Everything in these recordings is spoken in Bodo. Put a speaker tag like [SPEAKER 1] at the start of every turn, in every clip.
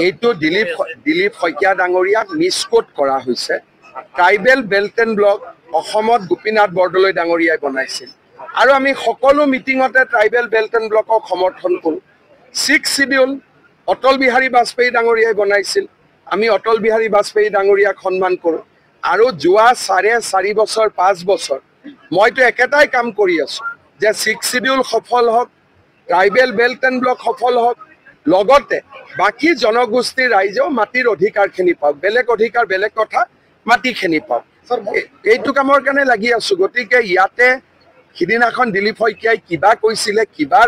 [SPEAKER 1] এইটো দিলীপ শইকীয়া ডাঙৰীয়াক মিসকোট কৰা হৈছে। ট্ৰাইবেল বেল্ট এণ্ড ব্লক অসমত গোপীনাথ বৰদলৈ ডাঙৰীয়াই বনাইছিল আৰু আমি সকলো মিটিঙতে ট্ৰাইবেল বেল্ট এণ্ড ব্লকক সমৰ্থন কৰোঁ। 6 শিডিউল অটল বিহাৰী বাজপেয়ী ডাঙৰীয়াই বনাইছিল, আমি অটল বিহাৰী বাজপেয়ী ডাঙৰীয়াক সন্মান কৰোঁ। আৰু যোৱা 4.5 বছৰ 5 বছৰ মইতো একেটাই কাম কৰি আছোঁ যে 6 শিডিউল সফল হওক, ট্ৰাইবেল বেল্ট এণ্ড ব্লক সফল হওক, লগতে বাকী জনগোষ্ঠীৰ ৰাইজেও মাটিৰ অধিকাৰখিনি পাওক। বেলেগ অধিকাৰ বেলেগ কথা, মাটিখিনি পাওক। এইটো কামৰ কাৰণে লাগি আছোঁ। গতিকে ইয়াতে সিদিনাখন দিলীপ শইকীয়াই কিবা কৈছিলে, কিবা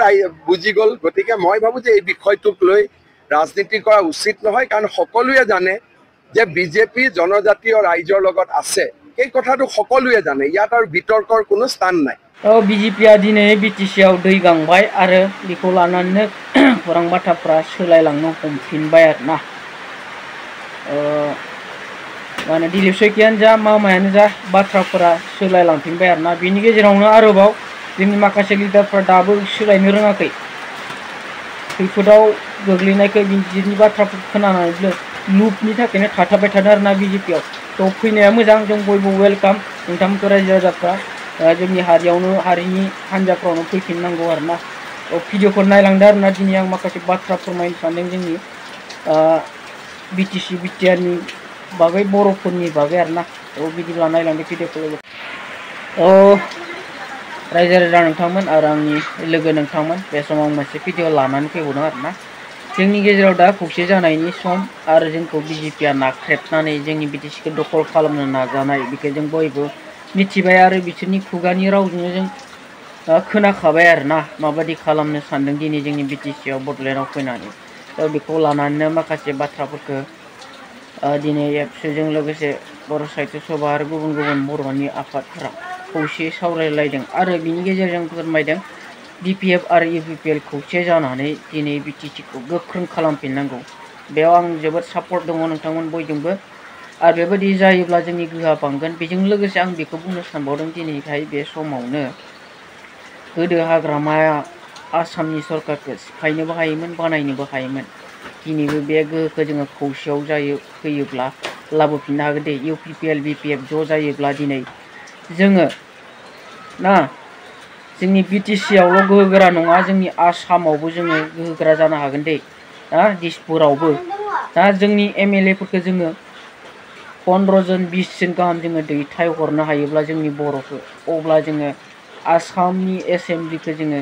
[SPEAKER 1] বুজি গ'ল। গতিকে মই ভাবোঁ যে এই বিষয়টোক লৈ ৰাজনীতি কৰা উচিত নহয়, কাৰণ সকলোৱে জানে যে বিজেপি জনজাতীয় ৰাইজৰ লগত আছে। এই কথাটো সকলোৱে জানে, ইয়াত আৰু বিতৰ্কৰ কোনো স্থান নাই।
[SPEAKER 2] বিজেপিया दिनै बिटिसिआव दै गांबाय आरो बेखौ लानानै खौरां बाथ्राफ्रा सोलायलांनो हमफिनबाय आरोना। माने दिलीप शइकियानो जा मामायानो जा बाथ्राफोरा सोलायलांफिनबाय आरोना। बेनि गेजेरावनो आरोबाव जोंनि माखासे लिडारफ्रा दाबो सोलायनो रोङाखै। खैफोदाव गोग्लैनायखौ बिनि बाथ्राफोर खोनानानैबो लुपनि थाखायनो थाथाबबाय थादों आरोना बिजेपिआव। थ' फैनाया मोजां, जों बयबो वेलकाम। नोंथांमोनखौ रायजो राजाफ्रा जोंनि हारियावनो हारिनि हान्जाफ्रावनो फैफिननांगौ आरोना। भिडिअफोर नायलांदों आरोना। दिनै आं माखासे बाथ्रा फोरमायनो सानदों जोंनि बिटिसि बिटिआरनि बागै, बर'फोरनि बागै आरोना। बिदिब्ला नायलांदो भिडिअखौ। रायजो राजा नोंथांमोन आरो आंनि लोगो नोंथांमोन, बे समाव मोनसे भिडिअ लानानै फैबावदों आरोना। जोंनि गेजेराव दा खौसे जानायनि सम आरो जोंखौ बिजेपिआ नाख्रेबनानै जोंनि बिटिसिखौ दखल खालामनो नाजानाय, बेखौ जों बयबो मिथिबाय आरो बिसोरनि खुगानि रावजोंनो जों खोनाखाबाय आरोना माबायदि खालामनो सानदों दिनै जोंनि बिटिसिआव बड'लेण्डआव फैनानै। बेखौ लानानैनो माखासे बाथ्राफोरखौ दिनै एबसुजों लोगोसे बर' साहित्य सभा आरो गुबुन गुबुन बर'नि आफादफोरा खौसेयै सावरायलायदों आरो बिनि गेजेरजों फोरमायदों बिपिएफ आरो इउपिपिएल खौसे जानानै दिनै बिटिसिखौ गोख्रों खालामफिननांगौ। बेयाव आं जोबोद सापर्ट दङ नोंथांमोन बयजोंबो, आरो बेबायदि जायोब्ला जोंनि गोहोआ बांगोन। बेजों लोगोसे आं बेखौ बुंनो सानबावदों दिनैहाय बे समावनो गोदो हाग्रामाया आसामनि सरकारखौ सिफायनोबो हायोमोन, बानायनोबो हायोमोन। दिनैबो बे गोहोखौ जोङो खौसेयाव फैयोब्ला लाबोफिननो हागोन दे। इउपिपिएल बिपिएफ ज' जायोब्ला दिनै जोङो ना जोंनि बिटिसिआवल' गोहोगोरा नङा, जोंनि आसामावबो जोङो गोहोगोरा जानो हागोन दे। दिसपुरावबो दा जोंनि एमएलएफोरखौ जोङो 15 जन 20 जन गाहाम जोङो दैथायहरनो हायोब्ला जोंनि बर'खौ, अब्ला जोङो आसामनि एसेम्ब्लिखौ जोङो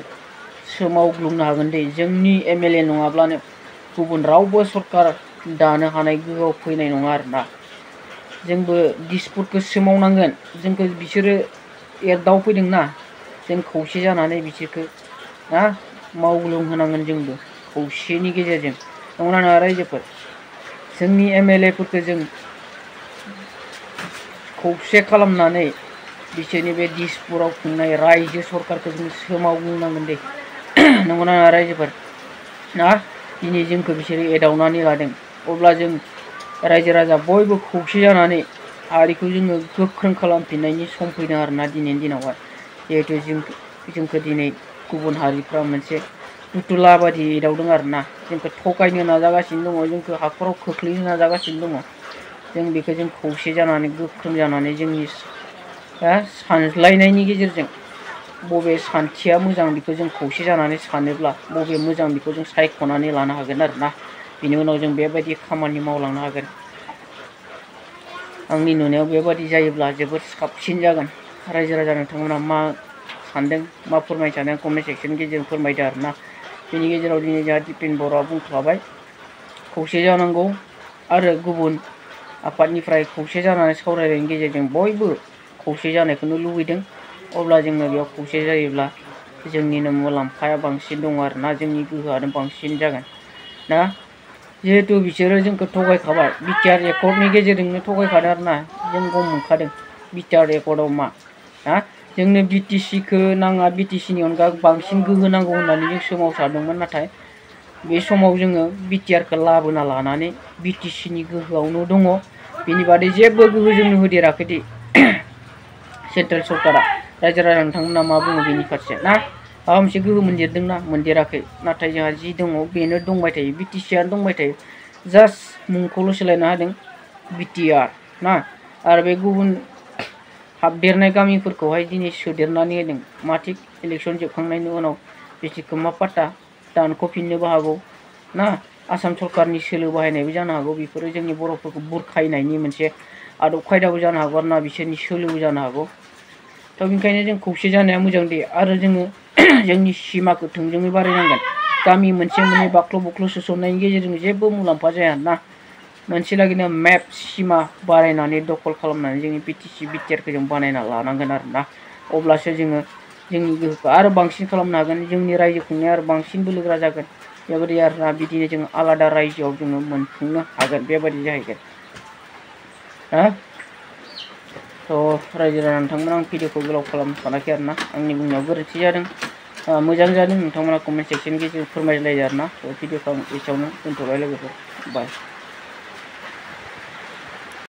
[SPEAKER 2] सोमावग्लुंनो हागोन दे। जोंनि एमएलए नङाब्लानो गुबुन रावबो सरकार दानो हानाय गोहोआव फैनाय नङा आरोना। जोंबो दिसपुरखौ सोमावनांगोन। जोंखौ बिसोरो एरदावफैदोंना, जों खौसे जानानै बिसोरखौ मावग्लुंहोनांगोन जोंबो खौसेनि गेजेरजों। नंगौना नङा रायजोफोर? जोंनि एमएलएफोरखौ जों खौसे खालामनानै बिसोरनि बे दिसपुराव खुंनाय रायजो सरकारखौ जों सोमावग्लुंनांगोन दे। नंगौना नङा रायजोफोर? दिनै जोंखौ बिसोरो एदावनानै लादों, अब्ला जों रायजो राजा बयबो खौसे जानानै हारिखौ जोङो गोख्रों खालामफिननायनि सम फैदों आरोना दिनैनि दिनावहाय। जिहेथु जोंखौ दिनै गुबुन हारिफ्रा मोनसे फुथुला बादि एदावदों आरोना। जोंखौ थगायनो नाजागासिनो दङ, जोंखौ हाखराव खोख्लैनो नाजागासिनो दङ। जों बेखौ जों खौसे जानानै गोख्रों जानानै जोंनि सानज्लायनायनि गेजेरजों बबे सान्थिया मोजां बेखौ जों खौसे जानानै सानोब्ला बबे मोजां बेखौ जों सायख'नानै लानो हागोन आरोना। बिनि उनाव जों बेबायदि खामानि मावलांनो हागोन। आंनि नुनायाव बेबायदि जायोब्ला जोबोद साबसिन जागोन। रायजो राजा नोंथांमोना मा सानदों, मा फोरमायनो सानदों कमेन्ट सेक्सननि गेजेरजों फोरमायदो आरोना। बेनि गेजेराव दिनै जोंहा दिपेन बर'आ बुंखाबाय खौसे जानांगौ आरो गुबुन आफादनिफ्राय खौसे जानानै सावरायनायनि गेजेरजों बयबो खौसे जानायखौनो लुबैदों। अब्ला जोङो बेयाव खौसे जायोब्ला जोंनिनो मुलाम्फाया बांसिन दङ आरोना, जोंनि गोहोआनो बांसिन जागोन ना। जिहेतु बिसोरो जोंखौ थगायखाबाय, बिटिआर एकर्डनि गेजेरजोंनो थगायखादों आरोना। जों गम मोनखादों बिटिआर एकर्डआव मा जोंनो बिटिसिखौ नाङा, बिटिसिनि अनगा बांसिन गोहो नांगौ होननानै जों सोमावसारदोंमोन। नाथाय बे समाव जोङो बिटिआरखौ लाबोना लानानै बिटिसिनि गोहोआवनो दङ, बेनि बादै जेबो गोहो जोंनो होदेराखै दे सेन्ट्रेल सरकारा। रायजो राजा नोंथांमोना मा बुङो बेनि फारसे ना? माबा मोनसे गोहो मोनदेरदोंना? मोनदेराखै। नाथाय जोंहा जि दङ बेनो दंबाय थायो, बिटिसिआनो दंबाय थायो। जास्ट मुंखौल' सोलायनो हादों बिटिआर ना आरो बे गुबुन हाबदेरनाय गामिफोरखौहाय दिनै सोदेरनानै होदों मा थिग इलेक्सन जोबखांनायनि उनाव बिटिखौ मा पात्ता दानख'फिननोबो हागौ ना आसाम सरकारनि सोलो बाहायनायबो जानो हागौ बेफोरो जोंनि बर'फोरखौ बुरखायनायनि मोनसे आदब खायदाबो जानो हागौ आरो ना बिसोरनि सोलोबो जानो हागौ थ' बेनिखायनो जों खौसे जानाया मोजां दे आरो जोङो जोंनि सिमाखौ थोंजोङै बारायनांगोन गामि मोनसे मोननै बाख्ल' बुख्ल' सोसननायनि गेजेरजों जेबो मुलाम्फा जाया ना मोनसे लागैनो मेप सिमा बारायनानै दखल खालामनानै जोंनि बिटिसि बिटिआरखौ जों बानायना लानांगोन आरो ना अब्लासो जोङो जोंनि गोहोखौ आरो बांसिन खालामनो हागोन जोंनि रायजो खुंनाया आरो बांसिन बोलोगोरा जागोन बेबायदि आरो ना बिदिनो जों आलादा रायजोआव जोङो मोनफुंनो हागोन बेबायदि जाहैगोन थ' रायजो राजा नोंथांमोन आं भिडिअखौ गोलाव खालामनो सानाखै आरो ना आंनि बुंनायाव गोरोन्थि जादों मोजां जादों नोंथांमोना कमेन्ट सेक्सननि गेजेरजों फोरमायलायो आरो ना थ' भिडिअखौ आं एसेयावनो दोनथ'बाय लोगोफोर बाय